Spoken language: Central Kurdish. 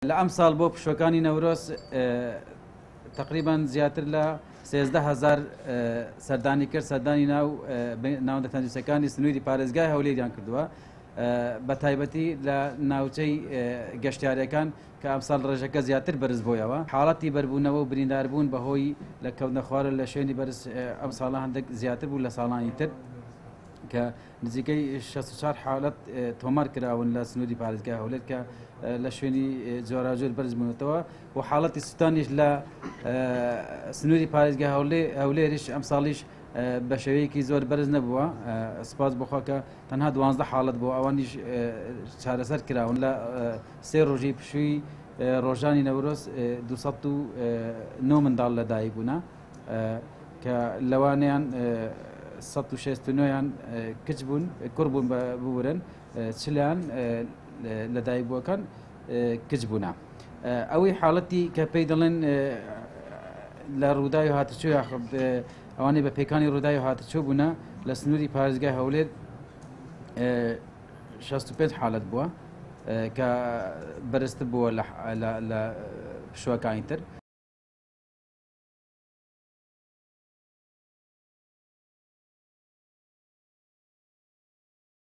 لە ئەمساڵ بۆ پشووەکانی نەورۆز تقریبان زیاتر لە 13 هەزار سەردانی کرد، سەردانی ناو ناوەندە تەندروستەکانی سنووری پارێزگای هەولێریان کردووە، بە تایبەتی لە ناوچەی گەشتیارەکان کە ئەمساڵ ڕێژەکە زیاتر بەرز بۆیەوە. حاڵەتی بەربوونەوە و برینداربوون بەهۆی لە کەوتنە خوارە لە شوێنی بەرز ئەم ساڵە هەندێک زیاتر بوو لە ساڵانی تر، کە نزیکەی 64 حالەت تۆمار کراون لە سنووری پارێزگای هەولێر کە لە شوێنی جۆراجۆر بەرز بوونەتەوە و حاڵەتی سووتانیش لە سنووری پارێزگای هەولێریش ئەم ساڵیش بە شێوەیەکی زۆر بەرز نەبووە، سپاس بۆ خوا کە تەنها 12 حاڵەت بۆ ئەوانیش چارەسەر کراون. لە 3 ڕۆژی پشووی ڕۆژانی نەورۆز 209 منداڵ لەدایک بوونە کە لەوانیان 169یان کچ بوون، کوڕ بوون ببورن، 40یان لەدایک بووەکان کچ بوونە. ئەوەی حاڵەتی کە پێی دەڵێن لە ڕووداوی هاتوچۆ یاخود ئەوانەی بە پێکانی ڕووداوی هاتوچۆ بوونە لە سنووری پارێزگای هەولێر 65 حالەت بووە کە بەرزتر بووە لە پشووەکانی تر.